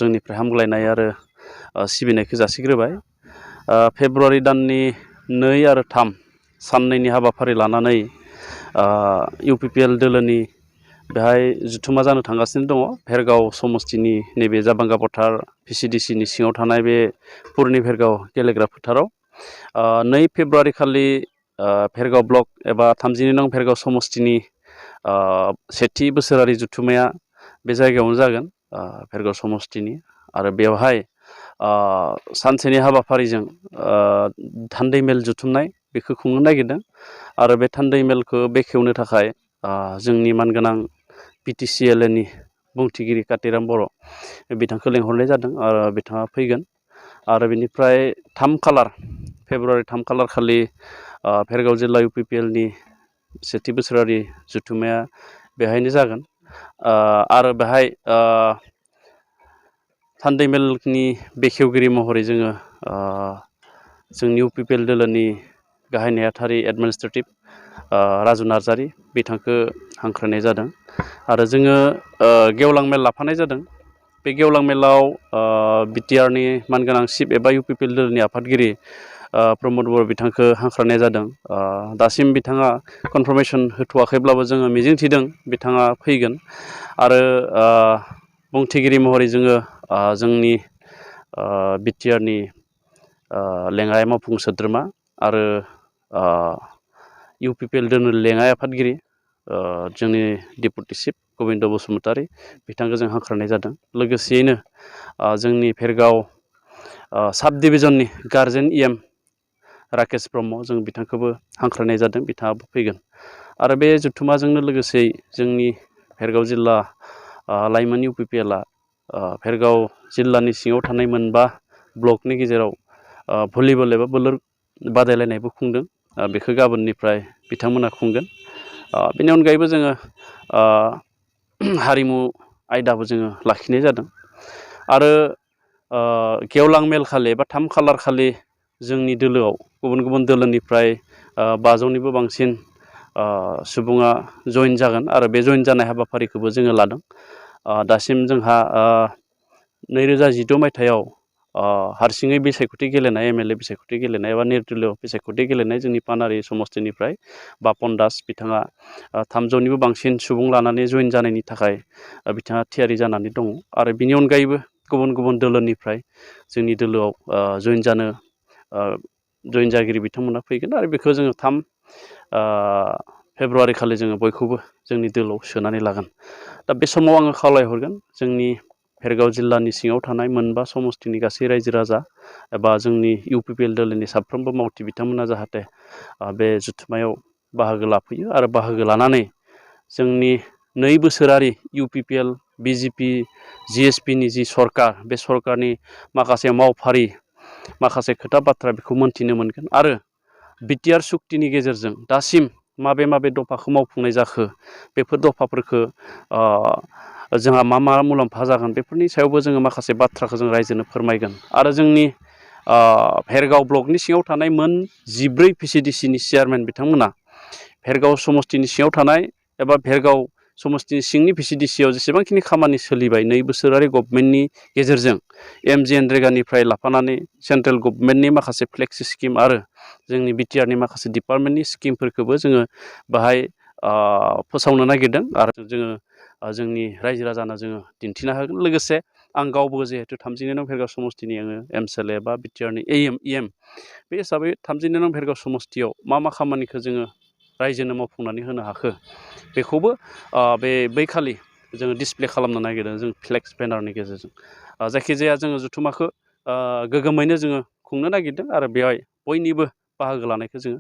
जोंनिफ्राय हामग्लायनाय आरो सिबिनायखौ जासिग्रोबाय। फेब्रुवारि दाननि 2 आरो 3 साननैनि हाबाफारि लानानै UPPL दोलोनि बेहाय जुथुमा जानो थांगासिनो दङ भेरगाव समस्तिनि नैबे जाबांगा फोथार PCDCनि सिङाव थानाय बे पुरनि भेरगाव गेलेग्रा फोथाराव 2 फेब्रुवारि खालि भेरगाव ब्लक एबा 32 नं भेरगाव समस्तिनि सेथि बोसोरारि जुथुमाया बे जायगायावनो जागोन भेरगाव समस्तिनि आरो बेवहाय सानसेनि हाबाफारिजों थान्दै मेल जुथुमनाय बेखौ खुंनो नागिरदों आरो बे थान्दै मेलखौ बेखेवनो थाखाय जोंनि मानगोनां PTCLनि बुंथिगिरि कातिराम बर' बिथांखौ लेंहरनाय जादों आरो बिथाङा फैगोन आरो बिनिफ्राय 3 खालार फेब्रुवारि 3 खालार खालि भेरगाव जिल्ला UPPLनि सेथि बोसोरारि जुथुमाया बेहायनो जागोन आरो बेहाय थान्दै मेलनि बेखेवगिरि महरै जोङो जोंनि UPPL दोलोनि गाहाय नेहाथारि एडमिनिस्ट्रेटिभ राजु नार्जारि बिथांखौ हांख्रायनाय जादों आरो जोङो गेवलां मेल लाफानाय जादों। बे गेवलां मेलाव BTRनि मानगोनां चिफ एबा UPPL दोलोनि आफादगिरि प्रमद बर' बिथांखौ हांख्रायनाय जादों। दासिम बिथाङा कनफार्मेसन होथ'वाखैब्लाबो जोङो मिजिंथिदों बिथाङा फैगोन आरो बुंथिगिरि महरै जोङो जोंनि BTRनि लेङाइ मावफुं सोद्रोमा आरो UPPL दोलो लेङाइ आफादगिरि जोंनि डेपुटि चिफ गबिन्द बसुमतारी बिथांखौ जों हांख्रायनाय जादों। लोगोसेयैनो जोंनि भेरगाव साब डिभिजननि गार्जेन EM राकेश ब्रह्म जों बिथांखौबो हांख्रायनाय जादों बिथाङाबो फैगोन आरो बे जुथुमाजोंनो लोगोसे जोंनि भेरगाव जिल्ला लाइमोन UPPLआ भेरगाव जिल्लानि सिङाव थानाय मोनबा ब्लकनि गेजेराव भलिबल एबा बोलुर बादायलायनायबो खुंदों बेखौ गाबोननिफ्राय बिथांमोना खुंगोन। बेनि अनगायैबो जोङो हारिमु आयदाबो जोङो लाखिनाय जादों आरो गेवलां मेल खालि एबा 3 खालार खालि जोंनि दोलोआव गुबुन गुबुन दोलोनिफ्राय 500निबो बांसिन सुबुङा जइन जागोन आरो बे जइन जानाय हाबाफारिखौबो जोङो लादों। दासिम जोंहा 2016 मायथाइयाव हारसिङै बिसायख'थि गेलेनाय MLA बिसायख'थि गेलेनाय एबा निर्दलीय बिसायख'थि गेलेनाय जोंनि पानारि समस्तिनिफ्राय बापन दास बिथाङा 300निबो बांसिन सुबुं लानानै जइन जानायनि थाखाय बिथाङा थियारि जानानै दङ आरो बिनि अनगायैबो गुबुन गुबुन दोलोनिफ्राय जोंनि दोलोआव जइन जागिरि बिथांमोना फैगोन आरो बेखौ जोङो 3 फेब्रुवारि खालि जोङो बयखौबो जोंनि दोलोआव सोनानै लागोन। दा बे समाव आङो खावलायहरगोन जोंनि भेरगाव जिल्लानि सिङाव थानाय मोनबा समस्तिनि गासै रायजो राजा एबा जोंनि UPPL दोलोनि साफ्रोमबो मावथि बिथांमोना जाहाथे बे जुथुमायाव बाहागो लाफैयो आरो बाहागो लानानै जोंनि 2 बोसोरारि UPPL BJP GSPनि जि सरकार बे सरकारनि माखासे मावफारि माखासे खोथा बाथ्रा बेखौ मोनथिनो मोनगोन आरो BTR सुक्तिनि गेजेरजों दासिम माबे दफाखौ मावफुंनाय जाखो बेफोर दफाफोरखौ जोंहा मा मुलाम्फा जागोन बेफोरनि सायावबो जोङो माखासे बाथ्राखौ जों रायजोनो फोरमायगोन आरो जोंनि भेरगाव ब्लकनि सिङाव थानाय मोन 14 PCDCनि चेयारमेन बिथांमोना भेरगाव समस्तिनि सिङाव थानाय एबा भेरगाव समस्तिनि सिंनि PCDCआव जेसेबांखिनि खामानि सोलिबाय 2 बोसोरारि गभर्नमेन्टनि गेजेरजों MGNरेगानिफ्राय लाफानानै सेन्ट्रेल गभर्नमेन्टनि माखासे फ्लेक्सि स्किम आरो जोंनि BTRनि माखासे डिपार्टमेन्टनि स्किमफोरखौबो जोङो बाहाय फोसावनो नागिरदों आरो जोङो जोंनि रायजो राजानो जोङो दिन्थिनो हागोन। लोगोसे आं गावबो जिहेतु 32 नं भेरगाव समस्तिनि आङो MCLA एबा BTRनि EM बे हिसाबै 32 नं भेरगाव समस्तियाव मा खामानिखौ जोङो रायजोनो मावफुंनानै होनो हाखो बेखौबो बै खालि जोङो डिसप्ले खालामनो नागिरदों जों फ्लेक्स बेनारनि गेजेरजों जायखिजाया जोङो जुथुमाखौ गोगोमैनो जोङो खुंनो नागिरदों आरो बेवहाय बयनिबो बाहागो लानायखौ जोङो